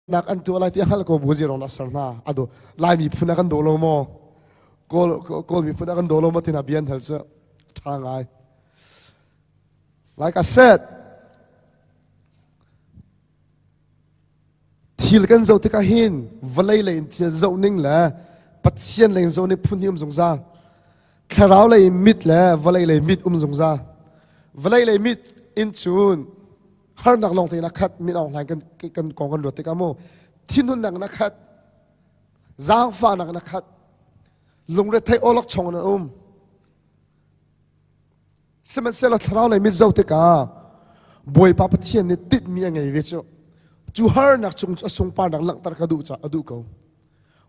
Nak an tuah lai ti a hngalh ko bu zirong dah ser hna. A do Lai miphun a kan daw lo maw? Kawl Kawl miphun a kan daw lo maw tina bia an hal cu ṭha ngai. Like I said, thil kan zoh tikah hin vawlei lei in thil zoh ning le Pathian lei in zoh ning phun hi um zungzal. Thlarau lei in mit le vawlei lei mit um zungzal. Vawlei lei mit in cun harnak lawng te na khat min aung hlaing kan kan kong kan ruat tikah mu thinhunnak na khat zaangfahnak na khat lungretheih awlok chong na um sihmanhsehlaw thlarau lei mit zoh tikah Bawipa Pathian nih tinhmi a ngei ve cu cu harnak chung cu a sungparnak langhter ka duh caah a duh ko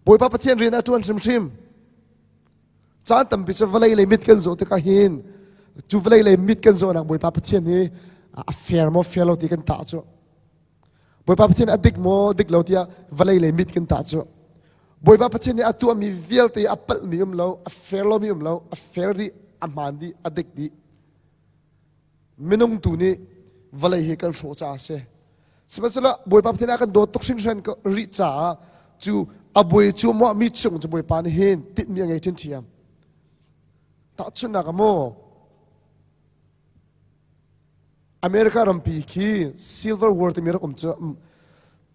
Bawipa Pathian rian a ṭuan hrimhrim Caan tampi cu vawlei lei mit kan zawh tikah hin cu vawlei lei mit kan zawhnak Bawipa Pathian hi a fair maw fair lo ti kan tah cu. Bawipa Pathian a dik maw dik lo tiah vawlei lei mit kan tah cu. Bawipa Pathian nih a tuahmi vialte a palhmi um lo, a fair lomi um lo, a fair dih, a hmaan dih, a dik dih. Minung tu nih vawlei hi kan hrawh caah a si. Sihmanhsehlaw Bawipa Pathian a kan dawt tuk hringhran rih caah cu a buai cu maw mi chung cu Bawipa nih hin tinhmi a ngei ṭhiamṭhiam. Tahchunhnak ah maw America rampi khi Silver War timi rak um cu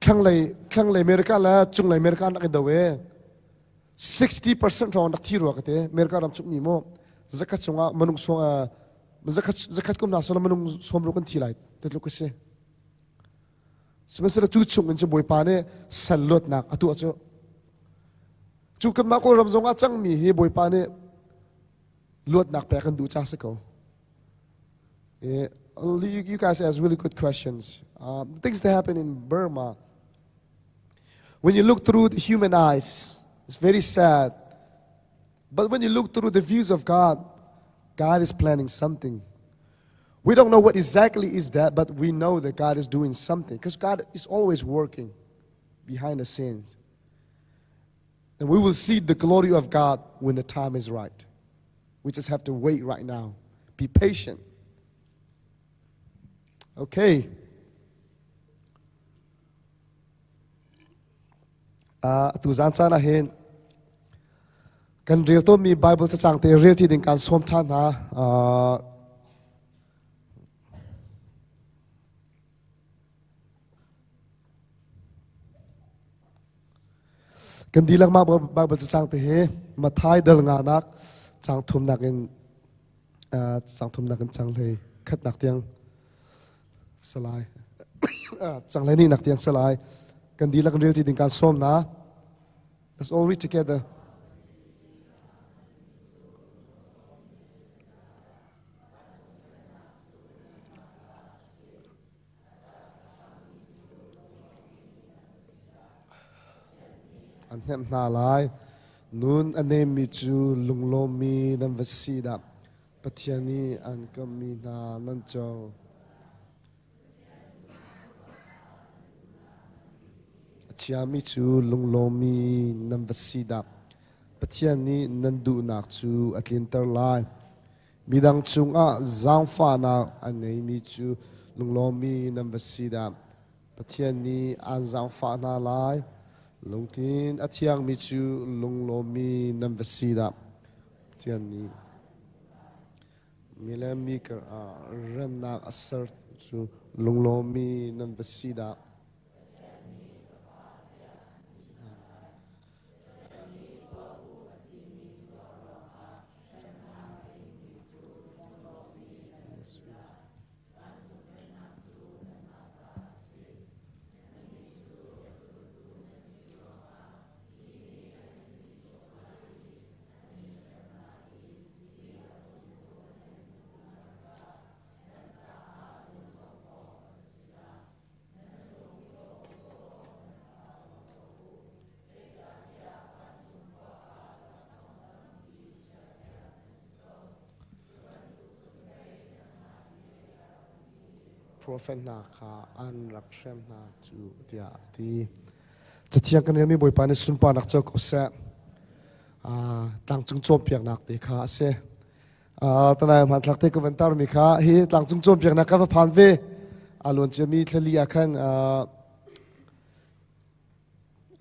thlanglei thlanglei America le cunglei America an rak i do e 60% hrawng rak thi rua ka te America ram chung mi maw zakhat chungah manung song zakhat zakhat kum na sola manung sawm ru kan thi lai te tluk si sihmanhsehlaw cu chung in cu bawipa nih sal luatnak a tuah cu cu kanmah kawlram zong ah cangmi hi bawipa nih luatnak pek kan duh ca si ko you, you guys ask really good questions. Um, things that happen in Burma, when you look through the human eyes, it's very sad. But when you look through the views of God, God is planning something. We don't know what exactly is that, but we know that God is doing something because God is always working behind the scenes. And we will see the glory of God when the time is right. We just have to wait right now. Be patient. Okay. Atu zan caan ah hin kan rel tawnmi Bible cacang te rel ti ding kan sawm ṭhan hna. Kan dihlak mah Bible cacang te hi Mathai dal nganak cang thumnak in cang thumnak in cang hlei khatnak tiang salai changlei nih nak tiang salai kan dihlak rel ti ding kan sawm na let's all read together an hnemh hna lai nun a nemmi cu lunglawmmi nan va si dah Pathian nih an kammi hna nan co. A chiami cu lunglawmmi nan va si dah. Pathian nih nan duhnak cu a tlinter lai. Midang cungah zaangfahnak a ngeimi cu lunglawmmi nan va si dah. Pathian nih aan zaangfah hna lai. Lungthin a thiangmi cu lunglawmmi nan va si dah. Pathian nih mi le mi karah remnak a ser cu lunglawmmi nan va si dah. Profet hna kha an rak hrem hna cu tiah a ti. Cathiang kan relmi Bawipa nih sunparnak co ko seh. Tlangcung cawnpiaknak te kha a si. Tanai hmanthlak te ka van tarmi kha hi tlangcung cawnpiaknak ka va phan ve. A luan ciami thlali ah khan.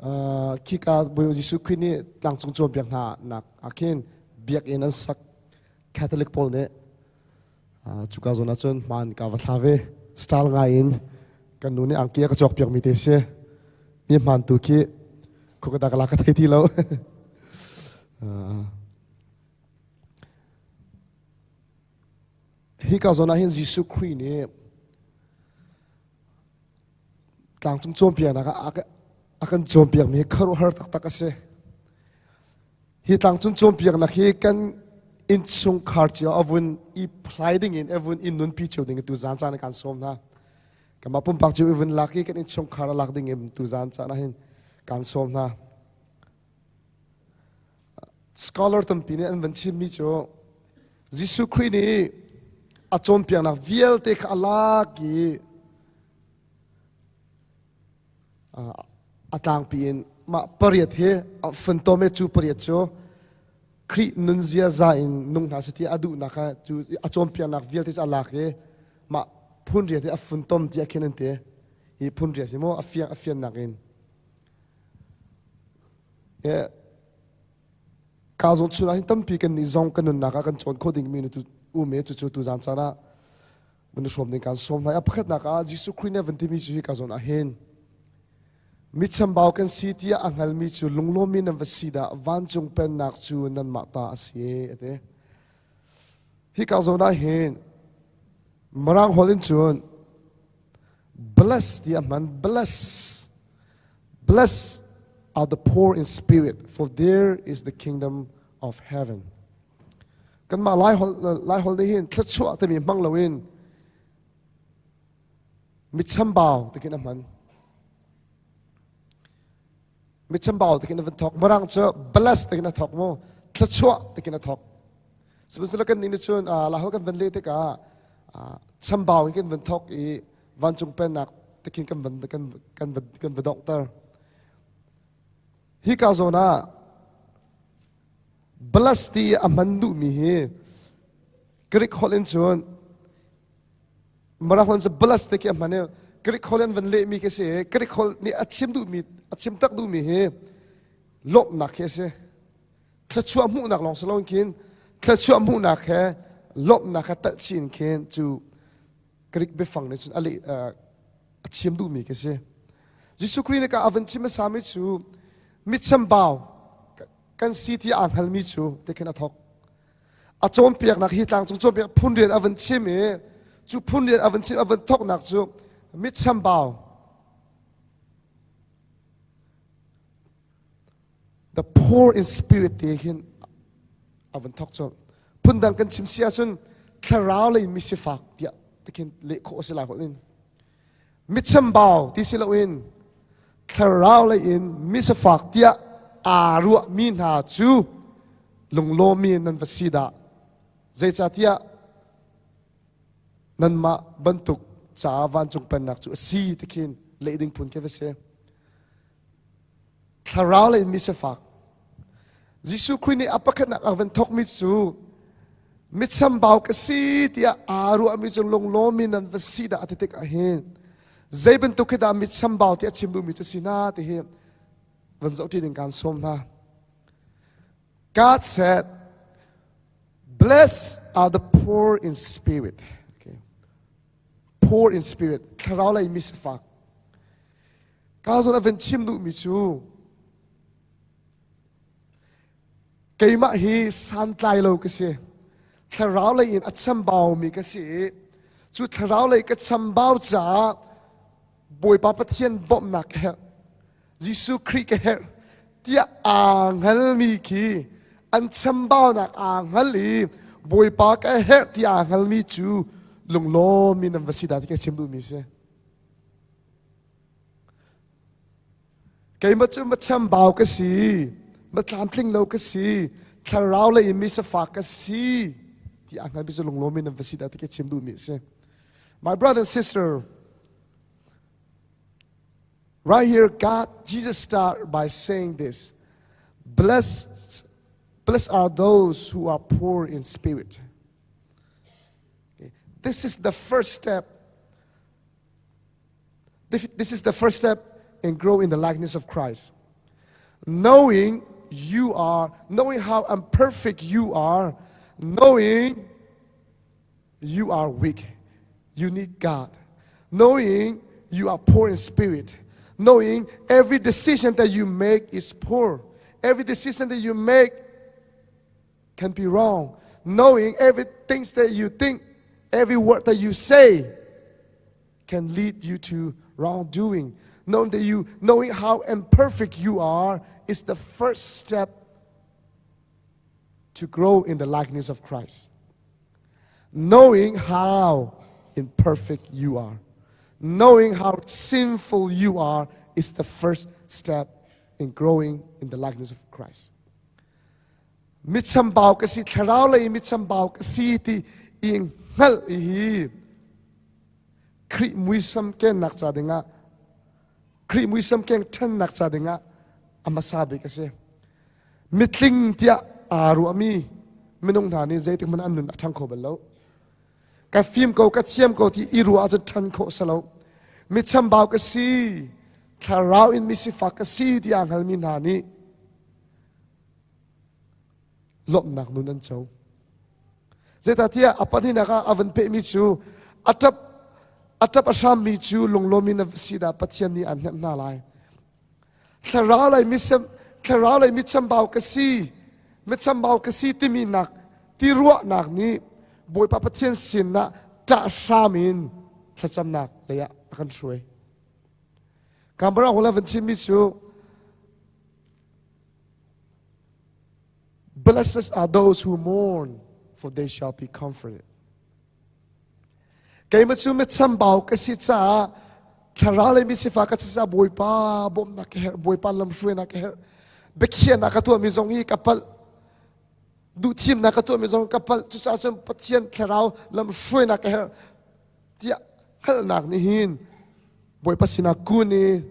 Khika Bawi Jesuh Khrih nih tlangcung cawnpiak hna nak ah khin biakinn an sak Catholic pawl nih cuka zawn ah cun hmaan ka va thla ve. Style ngai in kan nu nih angki a ka cawk piakmi te si. Mi hmaan tu khi khuakada ka la ka thei ti lo. Hika zawn ah hin Jesuh Khrih nih tlangcung cawnpiaknak ah a kan cawnpiakmi hi khuaruahhar taktak a si. Hi tlangcung cawnpiaknak hi kan innchungkhar cio a vun i phlai ding in a vun i nunpi cio ding in tu zan caan ah kan sawm hna. Kanmah pumpak cio i vun lak i kan innchungkhar a lak ding in tu zan caan ah hin kan sawm hna. Scholar tampi nih an van chimmi cu Jesuh Khrih nih a cawnpiaknak vialte kha a lak i a tlangpi in mah pariat hi a funtom i cu pariat cu Khrih nun ziaza in nung hna seh ti a duhnak kha cu a cawnpiaknak vialte cu a lak i mah phun riat hi a funtom tiah khin an ti. Hi phun riat hi maw a fiang a fiannak in Ka zawn chung ah hin tampi kan nih zong kan nunnak ah kan cawn khawh dingmi nu um i cucu tuzaan caan ah van i hrawm ding kan sawm hna. A pakhatnak ah Jesuh Khrih nih a van timi cu hi ka zawn ah hin mi chambau kan si tiah a hngalmi cu lunglawmmi nan va si dah vancung pennak cu nanmah ta a si a ti. Hi ka zawn ah hin Mirang holh in cun bless ti a hman bless Blessed are the poor in spirit, for there is the kingdom of heaven. Kanmah Lai holh nih hin thluachuah timi hmang loin michambau tikin a hman. Michambau tikin a van thawk. Mirang cu bless tikin a thawk mu. Thluachuah tikin a thawk. Sihmanhsehlaw kan nih nih cun Lai holh kan van leh tikah chambau in kan van thawk i vancung pennak tikhin kan van kan kan va kan va donghter. Hi ka zawn ah bless ti a hman duhmi hi Greek holh in cun Mirang holh in bless ti khi a hman i Greek holh in van lehmi khi si Greek holh nih a chim duhmi a chim tak duhmi hi lawmhnak khi a si. Thluachuah hmuhnak lawng si loin khin thluachuah hmuhnak he lawmhnak kha telh chih in khin cu Greek biafang nih cun a leh a chim duhmi khi si. Jesuh Khrih nih ka a van chim hmasami cu mitchambau kan si ti aa hngalmi cu ti khin a thawk. A cawnpiaknak hi tlangcung cawnpiak phun rian a van chim i cu phun rian a van chim a van thawknak cu mitchambau the poor in spirit ti hin a van thawk cu phundang kan chim si ahcun thlarau lei mi sifak tiah tikhin leh khawh a si lai in mitchambau ti si loin thlarau lei in mi sifak tiah aa ruah mi hna cu lunglawmi nan va si dah zeicahtiah nanmah bantuk caah vancung pennak cu a si tikhin leh ding phun khi va si Thlarau lei in mi sifak. Jesuh Khrih nih a pakhatnak a van thawkmi cu mitchambau ka si tiah aa ruahmi cu lunglawmi nan va si dah a ti tik ah hin zei bantuk khi dah mitchambau ti a chim duhmi cu si na ti hi van zoh ṭi ding kaan sawm hna. God said, Blessed are the poor in spirit. Okay. Poor in spirit. Thlarau lei mi sifak. Ka zawn a van chim duhmi cu keimah hi santlai lo ka si. Thlarau lei in a chambaumi ka si i cu thlarau lei ka chambau caah Bawipa Pathian bawmhnak ka herh. Jesuh Khrih ka herh tiah aa hngalmi khi an chambaunak aa hngal i Bawipa ka herh ti aa hngalmi cu lunglawm in an va si dah ti ka chim duhmi si. Keimah cu machambau ka si, matlamtling lo ka si, thlarau lei in mi safak ka si ti a hngalmi cu lunglawm in nan va si dah ti ka chim duhmi a si. My brother and sister, right here, God, Jesus start by saying this. Blessed, blessed are those who are poor in spirit. Okay. This is the first step This is the first step in grow in the likeness of Christ. Knowing you are, knowing how imperfect you are, knowing you are weak, you need God, knowing you are poor in spirit, knowing every decision that you make is poor, every decision that you make can be wrong, knowing everything that you think, every word that you say can lead you to wrongdoing. Knowing that you, knowing how imperfect you are is the first step to grow in the likeness of Christ. Knowing how imperfect you are, knowing how sinful you are is the first step in growing in the likeness of Christ. Mitchambau ka si thlarau lei mitchambau ka si ti i hngalh hi Khrih muisam kennak ca dingah Khrih muisam keng ṭhannak ca dingah a hmasa bik a si. Mitling tiah aa ruahmi minung hna nih zeitik hmanh an nun a ṭhang kho bal lo. Ka fim ko, ka thiam ko ti i ruah ahcun ṭhan khawh si lo. Mitchambau ka si, thlarau in misifak ka si ti aa hngalmi hna nih lawmhnak nun an co. Zeicahtiah a pahnihnak ah a van pehmi cu a ṭap a ṭap a hrammi cu lunglawm in a si dah Pathian nih an hnemh hna lai. Thlarau lei misem thlarau lei michambau ka si michambau ka si timi nak ti ruahnak nih Bawipa Pathian sinah ṭah hram in thlacamnak lei ah a kan hruai. Kambara hula van chimmi cu Blessed are those who mourn, for they shall be comforted. Keimah cu mitchambau ka si caah thlarau le misifa ka si caah Bawipa bawmhnak ka herh, Bawipa lamhruainak ka herh. Biakhiahnak ka tuahmi zong hi ka palh. Duhthimnak ka tuahmi zong ka palh. Cucaah cun Pathian thlarau lamhruainak ka herh tiah hngalhnak nih hin Bawipa sinah kun i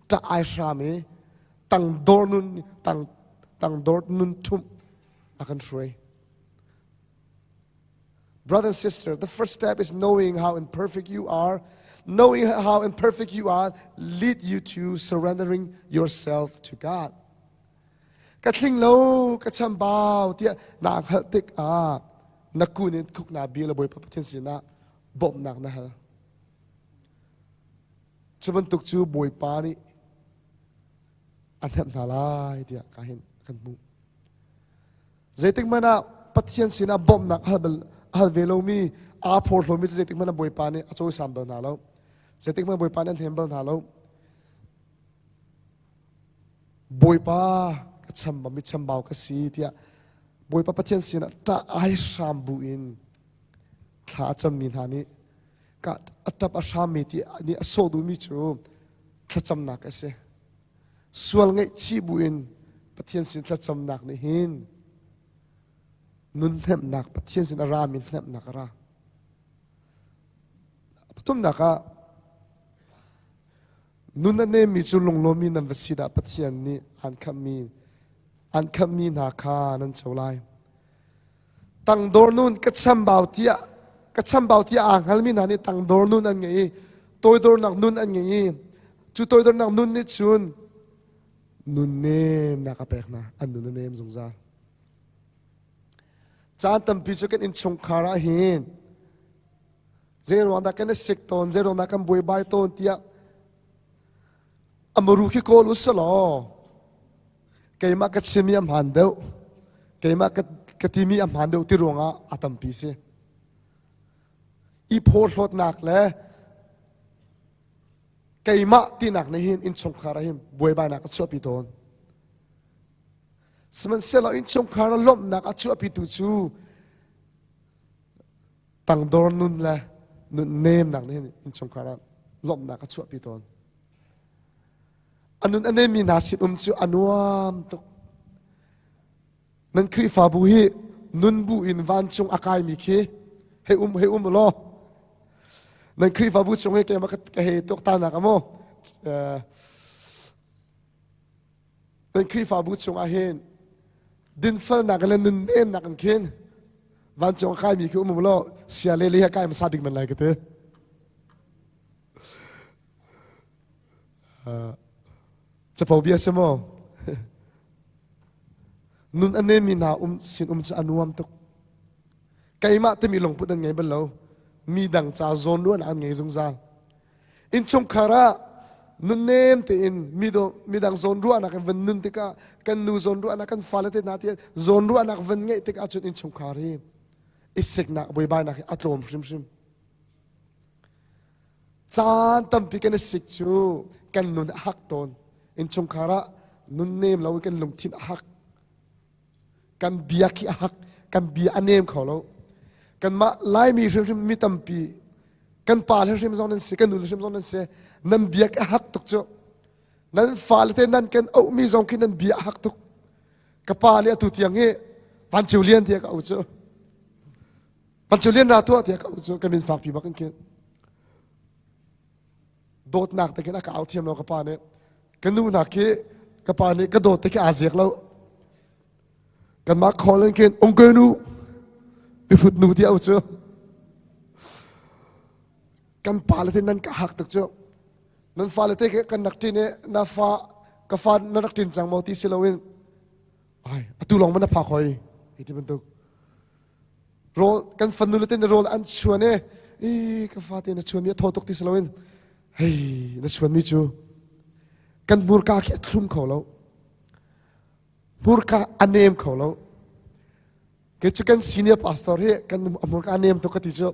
ṭah ai hram i tangdor nun tang tangdor nun ṭhumh a kan hruai. Brother and sister, the first step is knowing how imperfect you are. Knowing how imperfect you are lead you to surrendering yourself to God. Ka tling lo, ka chambau tiah naa hngalh tik ah na kun in khuk na bil Bawipa Pathian sinah bawmhnak na hal. Cu bantuk cu Bawipa nih a hnemh hna lai tiah ka hin kan hmuh. Zeitik hmanh ah Pathian sinah bawmhnak hal bal hal ve lomi aa phorhlawmi cu zeitik hmanh ah Bawipa nih a cawisam bal hna lo. Zeitik hmanh Bawipa nih an hnem bal hna lo. Bawipa ka chamba mi chambau ka si tiah Bawipa Pathian sinah ṭah ai hram bu in thla a cammi hna nih ka a ṭap a hrammi ti nih a sawh duhmi cu thlacamnak a si. Sual ngaihchih buin Pathian sin thlacamnak nih hin nun hnemhnak Pathian sin a rami hnemhnak a ra. Pathumnak ah nun a nemmi cu lunglawmi nan va si dah Pathian nih aan khamhmi aan khamhmi hna kha nan co lai. Tangdor nun ka chambau tiah ka chambau tiah aa hngalmi hna nih tangdor nun an ngei i toidornak nun an ngei i cu toidornak nun nih cun nun nemnak a pek hna an nun a nem zungzal. Caan tampi cu kan innchungkhar ah hin zei ruang dah kan i sik tawn zei ruang dah kan buaibai tawn tiah amaru khi kawl u selaw keimah ka chimmi a hmaan deuh keimah ka, ka timi a hmaan deuh ti ruangah a tampi si i phawhlawtnak le keimah tinak nih hin innchungkhar ah hin buaibainak a chuahpi tawn sihmanhsehlaw innchungkhar ah lawmhnak a chuahpitu cu tangdor nun le nun nemnak nih hin innchungkhar ah lawmhnak a chuahpi tawn A nun a nemmi hna sin um cu a nuam tuk. Nan Khrihfabu hi nun bu in vancung a kaimi khi hei um hei um law nan Khrihfabu chung hi keimah ka hei tuaktanak a maw nan Khrihfabu chung ah hin dinfelnak le nunnemnak in khin vancung a kaimi khi um law sia le le he kai hmasa bik man lai ka ti. Capo bia si maw? Nun a nemmi hna um sin um cu a nuam tuk. Keimah timi lungput an ngei bal lo. Mi dang ca zawnruahnak an ngei zungzal. Innchungkhar ah nunnem tein midang zawnruahnak in van nun tikah kan nu zawnruahnak kan fale te hna tiah zawnruahnak van ngeih tikah cun innchungkhar hi i siknak buaibainak hi a tlawm hrimhrim. Caan tampi kan i sik cu kan nun a hak tawn. Innchungkhar ah nunnem lo in kan lungthin a hak. Kan bia khi a hak, kan bia a nem kho lo. Kanmah Laimi hrimhrim mi tampi kan pa le hrim zong nan si, kan nu le hrim zong nan si, nan bia a hak tuk cu. Nan fale te nan kan auhmi zong khi nan bia a hak tuk. Ka pa nih atu tiang hi Van Ceu Lian tiah ka auh cu. Van Ceu Lian ra tuah tiah ka auh cu ka min fakpi bak in khin. Dawtnak te khin a ka au thiam lo ka pa nih. Ka nu nak khi ka pa nih ka dawt te khi aa ziak lo. Kanmah call in khin ungke nu mifut nu ti au cu. Kan pa le te nan ka hak tuk cu. Nan fale te kan rak ṭin i na fa ka fa na rak ṭin cang maw ti si loin ai atu lawng man na phak hoi hi ti bantuk rawl kan fanu le te na rawl an chuan i i ka fate na chuan mi a thaw tuk ti si loin hei na chuan mi cu kan hmurka khi a thlum kho lo hmurka a nem kho lo kei cu kan senior pastor hi kan hmurka a nem tuk ka ti cu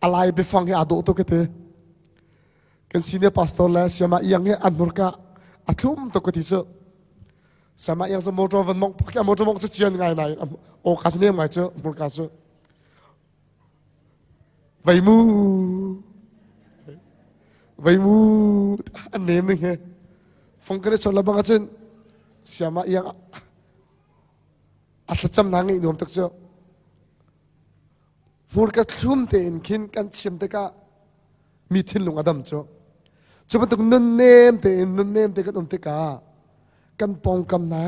a lai biafang hi aa dawh tuk ka ti kan senior pastor le siama iang hi an hmurka a thlum tuk ka ti cu siama iang cu motor van mong motor mong cu cian ngai nai aw ka nem ngai cu hmurka cu veimu veimu an nem ning he fong kan i chon la bang ahcun siama iang a thlacam na ngeih nuam tuk cu Hmurka thlum tein khin kan chim tikah mi thinlung a dam cu. Cu bantuk nunnem tein nunnem te kan um tikah kan pawngkam hna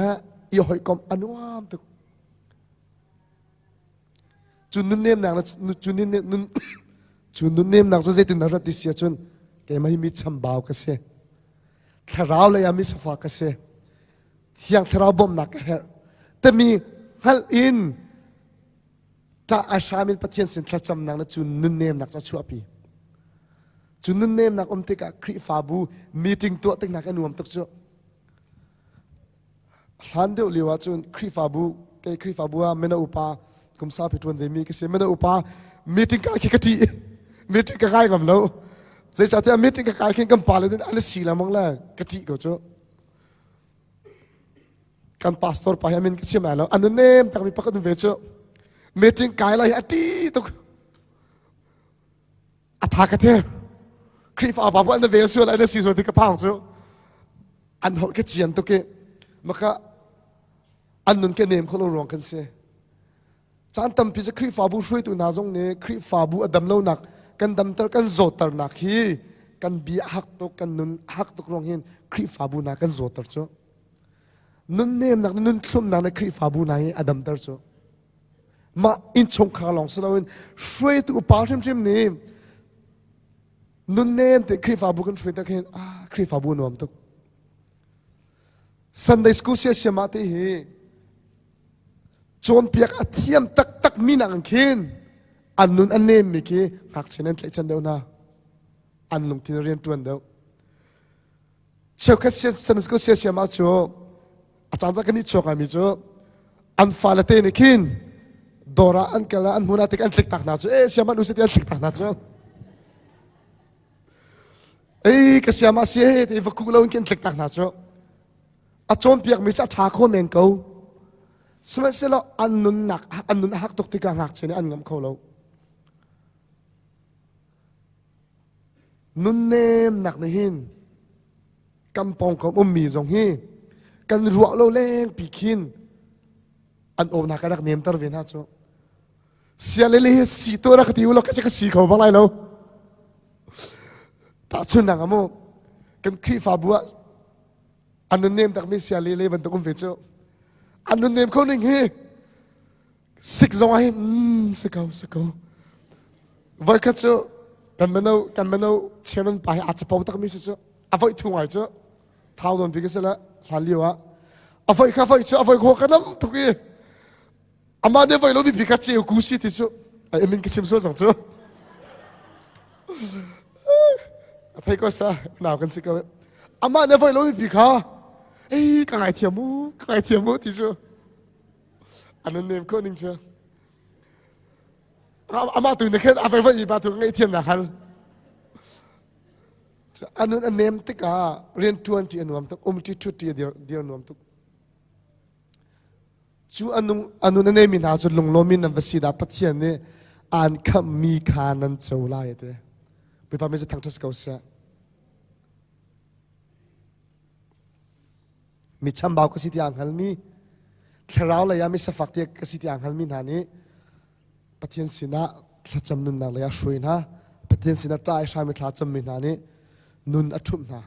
i hawikom a nuam tuk. Cu nunnemnak cu nun cu nunnemnak cu zeitin dah rat ti si ahcun keimah hi mi chambau ka si. Thlarau lei ah mi safa ka si. Thiang thlarau bawmhnak ka herh. Timi hngalh in Ṭah a hram in Pathian sin thlacamnak le cu nunnemnak cu a chuahpi. Cu nunnemnak um tikah Khrihfabu meeting tuah tiknak a nuam tuk cu. Hlan deuh lio ahcun Khrihfabu kei Khrihfabu ah mino upa kum saupi ṭuan ve mi ka si. Mino upa meeting ka khi ka ṭih. Meeting ka kai ngam lo. Zeicahtiah meeting ka kai khin kan pa le an si lengmang le ka ṭih ko cu. Kan pastor pa hi a min ka chim lai lo. A nunnem takmi pakhat ve cu meeting kai lai hi a ṭi tuk. A tha ka ther. Khrihfa upa bu an na vel sual an si sual ti ka phang cu. An holh ka cian tuk i maka an nun ke nem kholo ruang kan si. Caan tampi cu Khrihfabu hruaitu hna zong nih Khrihfabu a dam lonak kan damter kan zawtternak hi kan bia a hak tuk kan nun a hak tuk ruang hin Khrihfabu hna kan zawtter cu. Nunnemnak le nunthlumnak le Khrihfabu hna hi a damter cu. Mah innchungkhar lawng si loin hruaitu upa hrimhrim nih nunnem te Khrihfabu kan hruai tak hin ah Khrihfabu nuam tuk. Sunday school siasiam ah te hi cawnpiak a thiam taktak mi nak khin an nun a nemmi khi ngakchia nan tlaihchan deuh hna an lungthin rian ṭuan deuh cheukhat Sunday school siasiam ah cu a caan caan kan i chuak ngaimi cu an fale te nih khin dawr ah an kal ah an hmun ah tik an tlik tak hna cu e siam an usi ti an tlik tak hna cu ei ka siam ah si he ti va ku lo in khin tlik tak hna cu a cawnpiakmi cu a ṭha kho men ko sihmanhsehlaw an nunnak an nun a hak tuk tikah ngakchia nih an ngamh kho lo nunnemnak nih hin kan pawngkam ummi zong hi kan ruah lo lengpi khin an awnak a rak nemter ve hna cu sialele hi si to rak ti u law ka ka si kho bak lai lo tahchunnak amu kan Khrihfabu ah an nunnem takmi sialele bantuk um ve cu an nunnem kho ning hi sik zong ah hin mm, si ko si ko voikhat cu kan mino kan mino chairman pa hi aa capo takmi si cu a voih thu ngai cu. Thau nawn pi ka si la hlan lio ah. A voi kha voi cu a voi kho ka nam tuk i amah nih voi lo mi pi kha ceu ku si ti cu a min ka chim sual cang cu. A thei ko sa nau kan si ko. Amah nih voi lo mi pi kha ei ka ngaithiam mu ka ngaithiam mu ti cu an nem ko ning cu. Amah tu nih khin a voi voi mi pa tu ngaihthiamnak hal. A nun a nem tikah rianṭuan ṭi a nuam tuk, um ṭi ṭhut ṭi a dir, dir nuam tuk. Cu a nung a nun a neimi hna cu lunglawm in nan va si dah Pathian nih aan khamhmi kha nan co lai a ti. Bawipa min cu thangṭhat ko seh. Mi chambau ka si tiah aa hngalmi, thlarau lei ah mi safak tiah ka si tiah aa hngalmi hna nih Pathian sinah thlacam nunnak lei ah hruai hna. Pathian sinah ṭah i hram i thla cammi hna nih nun a ṭhumh hna.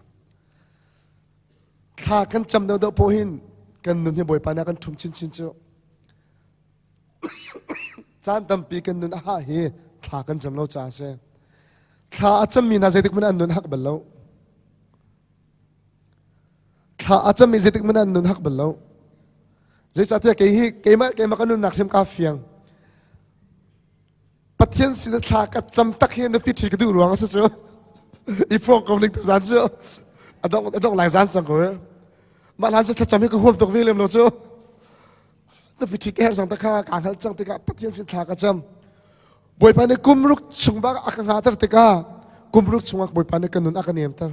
Thla kan cam deuhdeuh poh hin kan nun hi Bawipa nih a kan ṭhum chinchin cu. Caan tampi kan nun a hah hi thla kan cam lo caah a si. Thla a cammi hna zeitik hmanh an nun hak bal lo. Thla a cam i zeitik hmanh an nun hak bal lo. Zeicahtiah kei hi keimah keimah ka nunnak hrim kaa fiang. Pathian sin thla ka cam tak hi nupi ṭhi ka duh ruang a si cu. I phuang ko ning tu zan cu. A dong a dong lai zan sang ko. Mah hlan cu thlacam hi ka huam tuk ve lem lo cu. Nupi ṭhi ka herh cang tak kha kaa hngalh cang tikah Pathian sin thla ka cam. Bawipa nih kum ruk chung bak a ka hngater tikah kum ruk chungah Bawipa nih ka nun a ka nemter.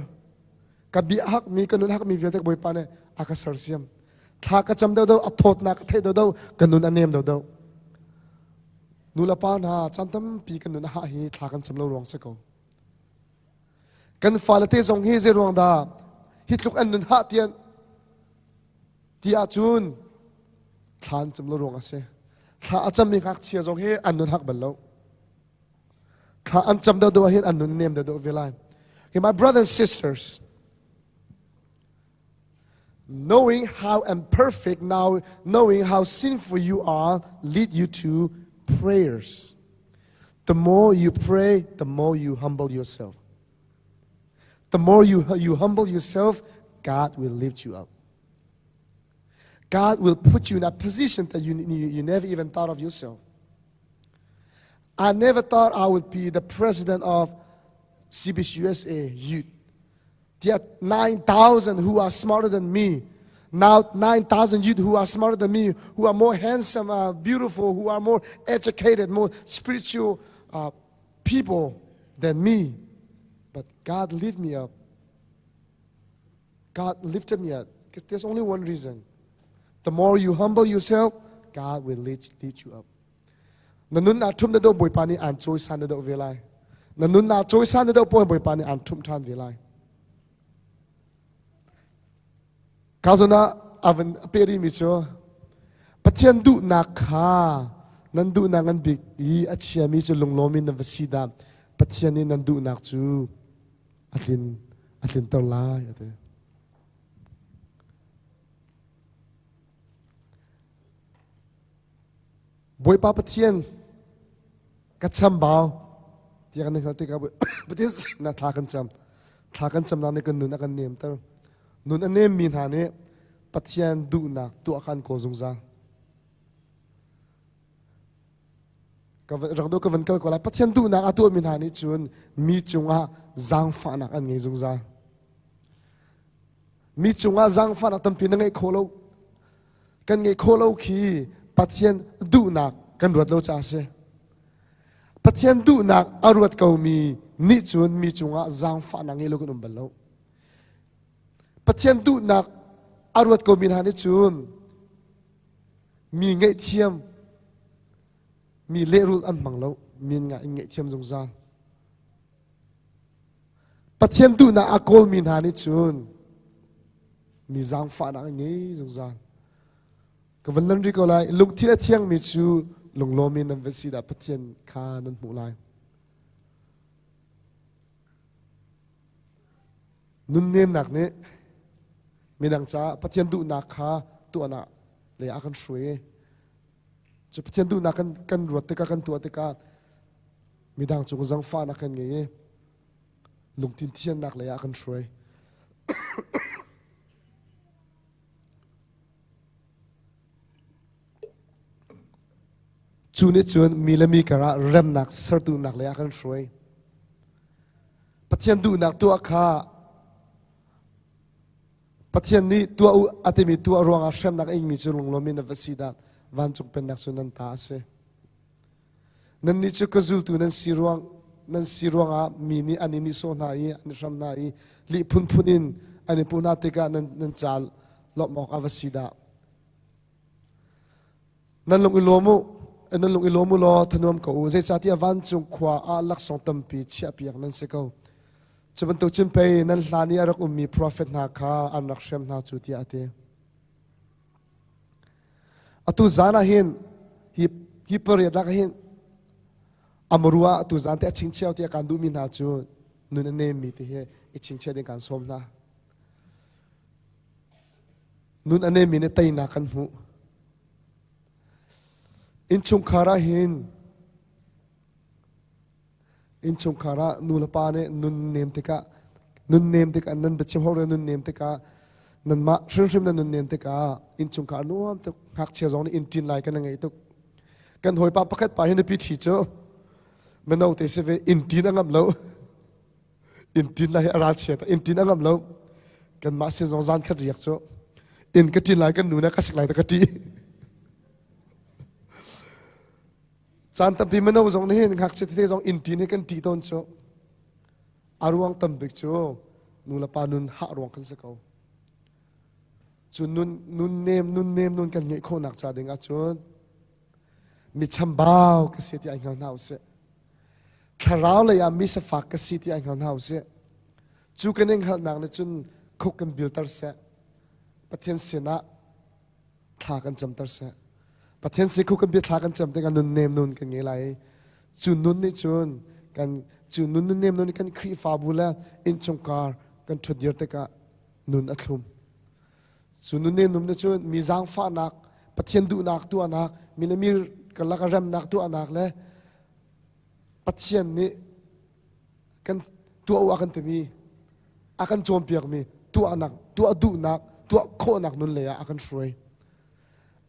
Ka bia hakmi ka nun hakmi vialte Bawipa nih a ka sersiam. Thla ka cam deuhdeuh, a thawtnak ka theih deuhdeuh, ka nun a nem deuhdeuh. Nu le pa hna caan tampi kan nun a hah hi thla kan cam lo ruang si ko. Kan fale te zong hi zei ruang dah hi tluk an nun hah tian ti ahcun thla an cam lo ruang a si. Thla a cammi ngakchia zong hi an nun hak bal lo. Thla an cam deuhdeuh ahhin an nun nem deuhdeuh ve lai. Okay, my brothers and sisters, knowing how imperfect now, knowing how sinful you are, lead you to prayers. The more you pray, the more you humble yourself. The more you, you humble yourself, God will lift you up. God will put you in a position that you, you, you never even thought of yourself. I never thought I would be the president of CBCUSA Youth. There are 9,000 who are smarter than me. Now 9,000 youth who are smarter than me, who are more handsome, uh, beautiful, who are more educated, more spiritual uh, people than me. But God lifted me up. God lifted me up. There's only one reason. The more you humble yourself, God will lead, lead you up. Na nun naa ṭhum na deuh Bawipa nih aan cawisan na deuh ve lai. Na nun naa cawisan na deuh paoh Bawipa nih aan ṭhumh ṭhan ve lai. Ka zawn ah a van pe rihmi cu Pathian duhnak kha nan duhnak ngan bik i a chiami cu lunglawm in nan va si dah Pathian nih nan duhnak cu a tlin a tlinter lai a ti. Bawipa Pathian ka chambau tiah kan hngalh tikah Pathian sinah thla kan cam. Thla kan camnak nih kan nun a kan nemter. Nun a nemmi hna nih Pathian duhnak tuah kha an kawl zungzal. Ka rak do ka van kal ko lai. Pathian duhnak a tuahmi hna nih cun mi cungah zaangfahnak an ngei zungzal. Mi cungah zaangfahnak tampi na ngeih khawh lo. Kan ngeih khawh lo khi Pathian duhnak kan ruat lo caah a si. Pathian duhnak a ruat komi nih cun mi cungah zaangfahnak ngei lo kan um bal lo. Pathian duhnak a ruat komi hna nih cun mi ngaihthiam, mi lehrulh an hmang lo, mi in ngaihthiam zungzal. Pathian duhnak a kawlmi hna nih cun mi zaangfahnak an ngei zungzal. Ka van lan rih ko lai. Lungthin a thiangmi cu lunglawm in nan va si dah Pathian kha nan hmuh lai. Nunnemnak nih midang caah Pathian duhnak kha tuahnak lei ah kan hruai. Cu Pathian duhnak kan, kan ruat tikah kan tuah tikah midang cung zangfahnak kan ngei i lungthin thiannak lei ah kan hruai. Cu nih cun mi le mi karah remnak sertunak lei ah kan hruai. Pathian duhnak tuah kha Pathian nih tuah u a timi tuah ruangah hremnak a ingmi cu lunglawm in a va si dah vancung pennak cu nan ta a si. Nannih cu ka zultu nan si ruang nan si ruangah mi nih an i nihsawh hna i an i hram hna i lih phunphun in an i puh hna tikah nan, nan ca lawmh awk a va si dah. Nan lung i lawm u, nan lung i lawm u law thanuam ko u, zeicahtiah vancung khua ah laksawng tampi chiahpiak nan si ko. Cu bantuk cun pei nan hlan i a rak ummi profet hna kha an rak hrem hna cu tiah a ti. Atu zan ah hin hi hi pariat lak ah hin amru ah atu zan te a chingchiao tiah kan duhmi hna cu nun a nemmi ti hi i chingchiah ding kan sawm hna. Nun a nemmi nih teinak kan hmuh. Innchungkhar ah hin innchungkhar ah nu le pa nih nun nem tikah nun nem tikah nan biachim hore nun nem tikah nanmah hrimhrim nan nun nem tikah innchungkhar nuam tuk ngakchia zong nih inn ṭin lai kan ngei tuk kan hawipa pakhat pa hi nupi ṭhi cu mino te si ve inn ṭin a ngamh lo inn ṭin lai a ralchia inn ṭin a ngamh lo kanmah sin zong zan khat riak cu inn ka ṭin lai kan nu na ka sik lai ta ka ṭih Caan tampi mino zong nih hin ngakchia tete zong inn ṭin hi kan ṭih tawn cu. A ruang tambik cu nu le pa nun hah ruang kan si ko. Cu nun nun nem nun nem nun kan ngeih khawhnak ca ding ahcun mi chambau ka si ti ai hngal hna usih. Thlarau lei ah mi safak ka si ti ai hngal hna usih. Cu kan i hngalhnak nih cun khuk kan bilter seh. Pathian sinah thla kan camter seh. Pathian sikhu kan bia thla kan cam tikah nun nem nun kan ngei lai. Cu nun nih cun kan cu nun nun nem nun kan Khrihfabu le innchungkhar kan ṭhutdir tikah nun a thlum. Cu nun nem nun nih cun mi zaangfahnak, Pathian duhnak tuahnak, mi le mi karlak ah remnak tuahnak le Pathian nih kan tuah u a kan timi a kan cawnpiakmi tuahnak tuah duhnak tuah khawhnak nun lei ah a kan hruai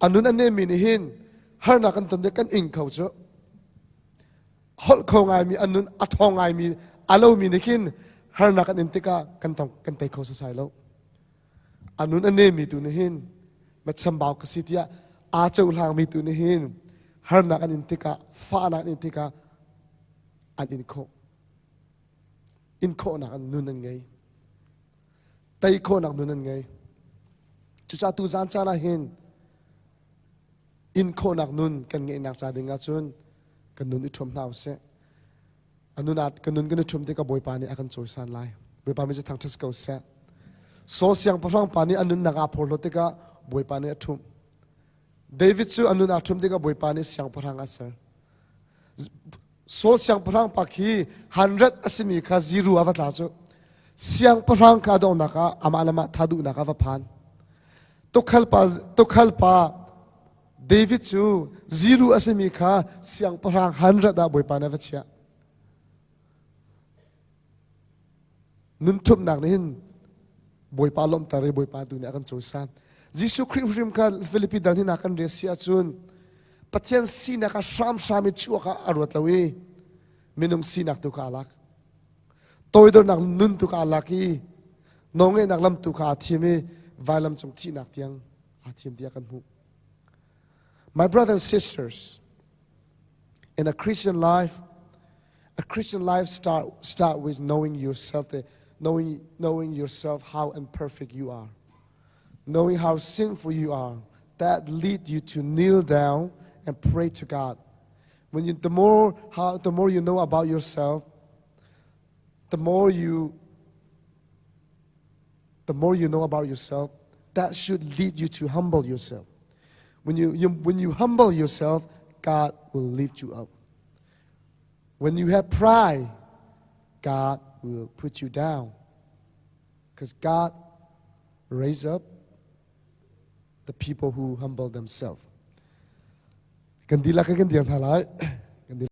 a nun a nemmi nih hin harnak kan ton kan ing kho cu holh kho ngaimi a nun a ṭhawng ngaimi a lomi nih khin harnak kan in tikah kan tong kan tei kho sasai lo a nun a nemmi tu nih hin machambau ka si tiah aa cohlangmi tu nih hin harnak an in tikah fahnak an in tikah an in khawh in khawhnak an nun an ngei tei khawhnak nun an ngei cucaah tu zan caan ah hin in khawhnak nun kan ngeihnak ca ding ahcun kan nun i ṭhum hna usih a nun ah kan nun kan i ṭhum tikah Bawipa nih a kan cawisan lai Bawipa mi cu thangṭhat ko seh Saul siangpahrang pa nih a nunnak aa phorhlawt tikah Bawipa nih a ṭhumh David cu a nun aa ṭhum tikah Bawipa nih siangpahrang a ser Saul siangpahrang pa khi 100 a simi kha zero a va tla cu siangpahrang kha donghnak ah amah le mah tha duhnak ah va phan tukhal pa tukhal pa David cu zero a simi kha siangpahrang 100 ah Bawipa nih a va chiah Nun ṭhumhnak nih hin Bawipa lawmhter i Bawipa tu nih a kan cawisan. Jesuh Khrih hrim kha Filipi dal hin a kan rel si ahcun Pathian sinak ah hramhram i chuak ah a ruat lo i minung sinak tu kha a lak. Toidornak nun tu kha a lak i nawlngeihnak lam tu kha aa thim i vailam cung thihnak tiang aa thim tiah kan hmuh. My brothers and sisters, in a Christian life, A Christian life start with knowing yourself, knowing yourself how imperfect you are, knowing how sinful you are. That lead you to kneel down and pray to God. When you, the more how the more you know about yourself, the more you the more you know about yourself, that should lead you to humble yourself. When you, you, when you humble yourself, God will lift you up. When you have pride, God will put you down. Because God raise up the people who humble themselves. Kan dihlak kan dir hna lai.